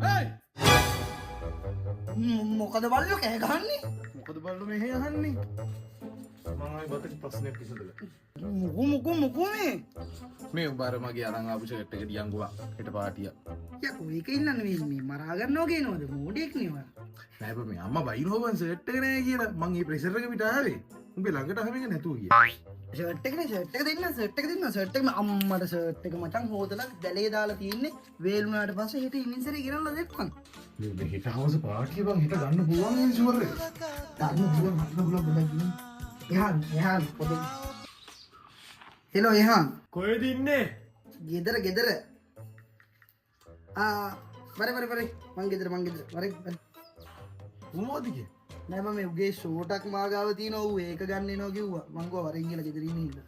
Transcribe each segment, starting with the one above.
ඒයි. මොකද බල්ලෝ කෑ ගහන්නේ? මොකද බල්ලෝ මෙහෙ අහන්නේ? මං ආයේ බතක ප්‍රශ්නයක් විසඳලා. මොකෝ මොකෝ මොකෝ මේ? මේ උඹ අර මගේ අරන් ආපු ෂර්ට් එක දියංගුවා හෙට පාටිය. යකෝ ඒක ඉල්ලන්නේ මේ මේ මරා ගන්නවා කියනවද? මෝඩයෙක් නේ ඔයා. නෑ බං, මේ අම්මා බයිනෝ බං ෂර්ට් එක නෑ කියලා. මං මේ ප්‍රෙෂර් එක පිට ආවේ. උඹේ ළඟට අහම එක නැතුව ගියා. ෂර්ට් එක නේ, ෂර්ට් එක දෙන්න, ෂර්ට් එක දෙන්න, ෂර්ට් එක අම්මට ෂර්ට් එක මචං හොදලා දැලේ දාලා තියෙන්නේ. වේලුණාට පස්සේ හෙට ඉනින්සරේ ගෙනල්ලා දෙන්නම්. මේ හෙට හවස පාටිය බං, හෙට ගන්න පුළුවන් ඉන්ෂුවර් එක. ගන්න පුළුවන්, ගන්න පුළුවන් ගොඩක් ගිහින්. එහාන් එහාන් පොඩි. හෙලෝ එහාන්. කොහෙද ඉන්නේ? ගෙදර ගෙදර. ආ වරේ වරේ වරේ, මං ගෙදර මං ගෙදර වරේ වරේ. මොනවද කියේ? නෑ මම මේ උගේ ෂෝටක් මා ගාව තියෙනවා, ඌ ඒක ගන්න එනවා කිව්වා. මං කිව්වා වරෙන් කියලා ගෙදර ඉන්න හින්දා.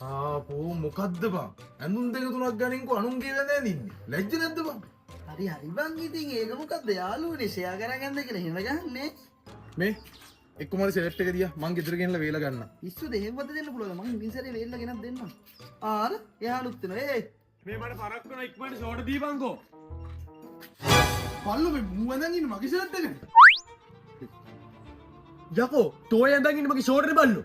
ආපෝ මොකද්ද බං? ඇඳුම් දෙක තුනක් ගනින්කෝ අනුන්ගේ වැඳ ඇඳින්නේ. ලැජ්ජ නැද්ද බං? හරි හරි බං, ඉතින් ඒක මොකද්ද යාළුවනේ ෂෙයා කරගන්න කියලා එහෙම ගහන්නේ. මේ එක්කම හරි ෂර්ට් එක දියා මං ගෙදර ගෙනලා වේලා ගන්න. පිස්සුද, එහෙමද දෙන්න පුළුවන්ද? මං ඉතින් සැරේ වේල්ලා ගෙනත් දෙන්නම්. ආර එහාලුත් වෙනවා. ඒ මේ මට පරක් වෙනවා, ඉක්මනට ෂෝට් දීපන්කෝ. පල්ලෝ මේ මූ ඇඳන් ඉන්නේ මගේ ෂර්ට් එකනේ. යකෝ තෝය ඇඳන් ඉන්නේ මගේ ෂෝට් එක බල්ලෝ.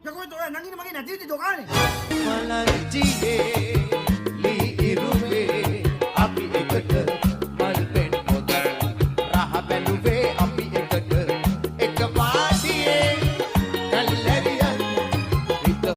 යකෝ තෝ ඇඳන් ඉන්නේ මගේ නැති වෙච්ච දොකානේ. මලංචියේ.